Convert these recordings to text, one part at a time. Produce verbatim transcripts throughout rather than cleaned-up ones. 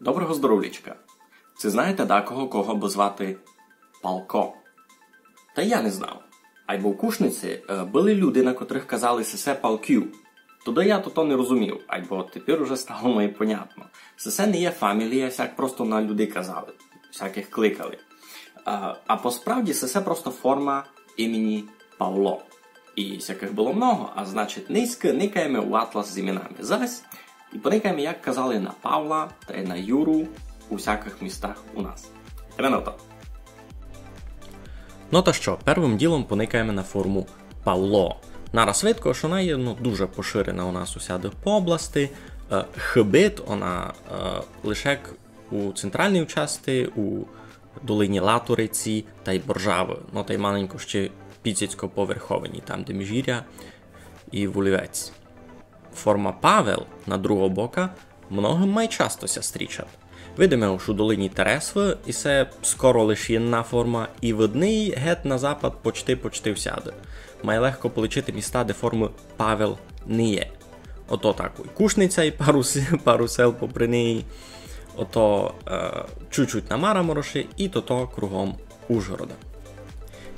Доброго здоровлячка. Ци знаєте дакого, кого бы звати Палко? Та я не знав. Айбо в Кушници, е, были люди, на котрых казали сесе Палків. Тогды я тото не розумів, айбо тепер уже стало май понятно. Сесе не є фамілія, сяк просто на людей казали, сякых кликали. А, а посправді сесе просто форма імені Павло. І сякых было много, а значить, нынька никаєме у атлас з іменами зась і поникаєме, як казали на Павла тай на Юру у сякых містах у нас. Ідеме на то. Но та што, первым ділом поникаєме на форму Павло. Нараз видко, што она є, ну, дуже поширена у нас усяды по области. Е, хыбит она, е, лише як у централній части, у долині Латориці тай Боржавы, но тай маленько ще піціцько по Верховині, там, де Міжгіря і Волівець. Форма Павел, на другого бока, многым май часто ся стрічат. Видиме, ож у долині Тересвы, і се скоро лиш єдна форма, і видны ї гет на запад почти, почти всяды. Май легко полічити міста, де формы Павел не є. Ото такой Кушниця і пару с-, пару сел попри неї. Ото, е, чуть-чуть на Марамороші і тото кругом Ужгорода.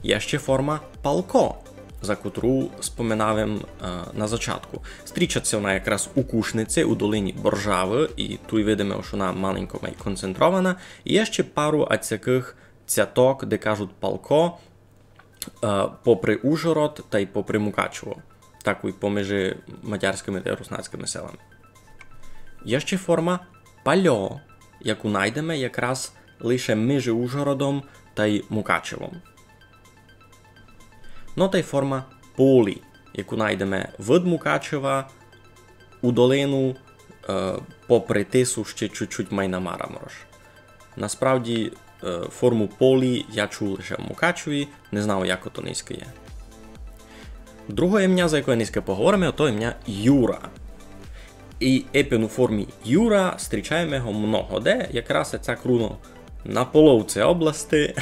Є ще форма Палко, за котру споминав им, е, на зачатку. Стрічат ся она якраз у Кушници, у долині Боржавы, і туй видиме, ож она маленько май концентрована. І є ще пару ацякых цяток, де кажуть Палко, е, попри Ужгород тай попри Мукачево, такой поміж мадярськыми тай руснацькыми селами. Є ще форма Пальо, яку найдеме якраз лише між Ужгородом тай Мукачевом. Но тай форма Полі, яку найдеме від Мукачева у долину, е, попри Тису ще чуть-чуть май на Мараморош. Насправді, е, форму Полі я чув лише в Мукачеві, не знав, як ото нынька є. Друге імня, за яке нынька поговориме, то імня Юра. І епен у формі Юра стрічаєме го много де, якраз цяк руно на половці области.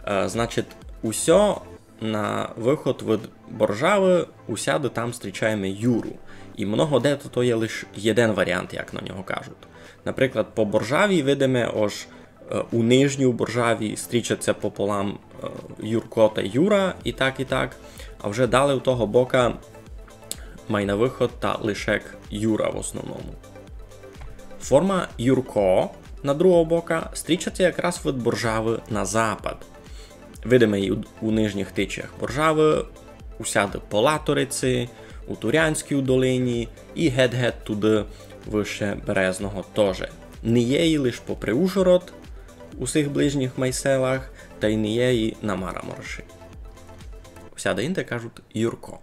Е, значить, усьо на выход від Боржавы, усяды там стрічаєме Юру. І много де то, то є лиш єден варіант, як на нього кажуть. Наприклад, по Боржаві видиме, ож, е, у Нижній Боржаві стрічаться пополам, е, Юрко та Юра, і так, і так. А вже далі у того бока май на выход та лише Юра в основному. Форма Юрко, на другого бока, стрічаться якраз від Боржавы на запад. Видиме ї у, у нижніх течіях Боржавы, усяды по Латориці, у Турянській долині і гет-гет туды выше Березного тоже. Не є ї лиш попри Ужгород у сих ближніх май селах, тай не є ї на Марамороші. Усяды инде кажуть Юрко.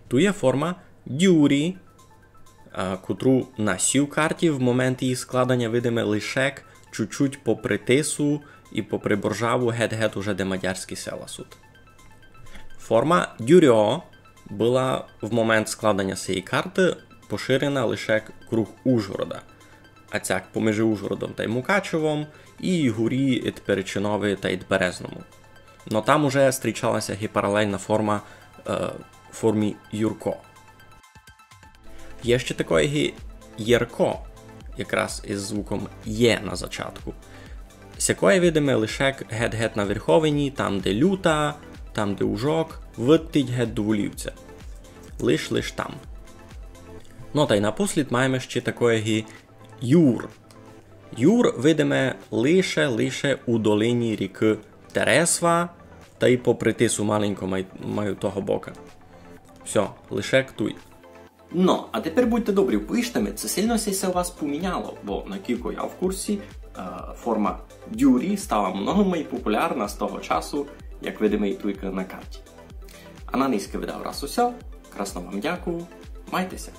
Ту є форма Дюрі, а, котру на сій карті в момент її складаня видиме лише чуть-чуть попри Тису і попри Боржаву, гет-гет уже де мадярські села суть. Форма Дюрьо была в момент складаня сеї карты поширена лише круг Ужгорода, а цяк поміж Ужгородом тай Мукачевом і горі ид Перечинови тай ид Березному. Но там уже стрічала ся ги паралельна форма, е, формі Юрко. Є ще такоє ги Єрко, якраз из звуком є на зачатку. Сякоє видиме лише гет-гет на Верховині, там, де Люта, там, де Ужок, выттить гет до Волівця. Лиш, лиш там. Но тай напослід маєме ще такоє ги Юр. Юр видиме лише, лише у долині рікы Тересва, тай попри Тису маленько май, май у того бока. Всьо, лише туй. Но, а тепер будьте добрі, повіжте ми, ци сильно ся се у вас поміняло, бо, накілько я в курсі, е, форма Дюрі стала много май популярна з того часу, як видиме ї туйка на карті. А на нынька видав раз усьо, красно вам дякую, майте ся.